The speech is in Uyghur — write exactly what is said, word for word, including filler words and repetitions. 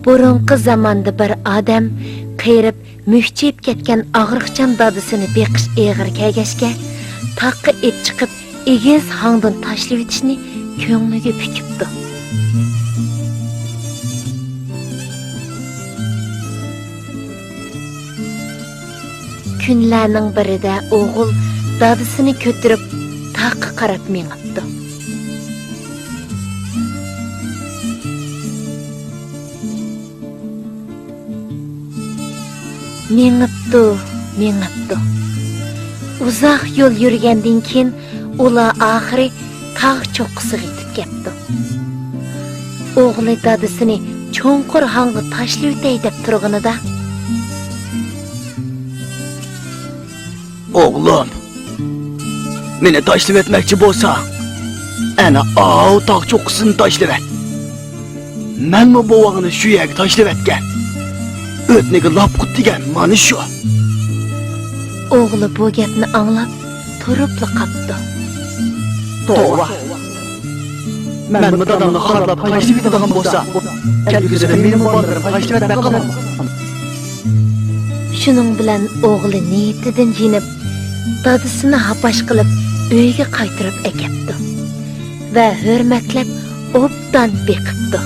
بۇرۇنقى زاماندا بىر ئادەم قېرىپ، مۈكچىيىپ كەتكەن ئاغرىقچان دادىسىنى بېقىش ئېغىر كەلگەچكە، تاغقا ئېلىپ چىقىپ، ئېگىز ھاڭدىن تاشلىۋېتىشنى كۆڭلىگە پۈكۈپتۇ. كۈنلەرنىڭ بىرىدە ئوغۇل دادىسىنى كۆتۈرۈپ، تاغقا قاراپ مېڭىپتۇ. مېڭىپتۇ، مېڭىپتۇ. ئۇزاق يول يۈرگەندىن كېيىن، ئۇلار ئاخىرى تاغ چوققىسىغا يېتىپ كەپتۇ. ئوغلى دادىسىنى چوڭقۇر ھاڭغا تاشلىۋېتەي دەپ تۇرغىنىدا، ئوغلۇم، مېنى تاشلىۋەتمەكچى بولساڭ، ئەنە ئاۋۇ تاغ چوققىسىنى تاشلىۋەت. مەنمۇ بوۋاڭنى شۇ يەرگە تاشلىۋەتكەن. ئۆتنىگە لاپ قۇت دېگەن مانا شۇ. ئوغلى بۇ گەپنى ئاڭلاپ، تۇرۇپلا قاپتۇ. توۋا! مەنمۇ دادامنى خارلاپ تاشلىۋېتىدىغان بولسام، كەلگۈسىدە مېنىمۇ بالىلىرىم تاشلىۋەتمەي قالامدۇ؟ شۇنىڭ بىلەن ئوغلى نىيىتىدىن يېنىپ، دادىسىنى ھاپاش قىلىپ ئۆيگە قايتۇرۇپ ئەكەپتۇ ۋە ھۆرمەتلەپ ئوبدان بېقىپتۇ.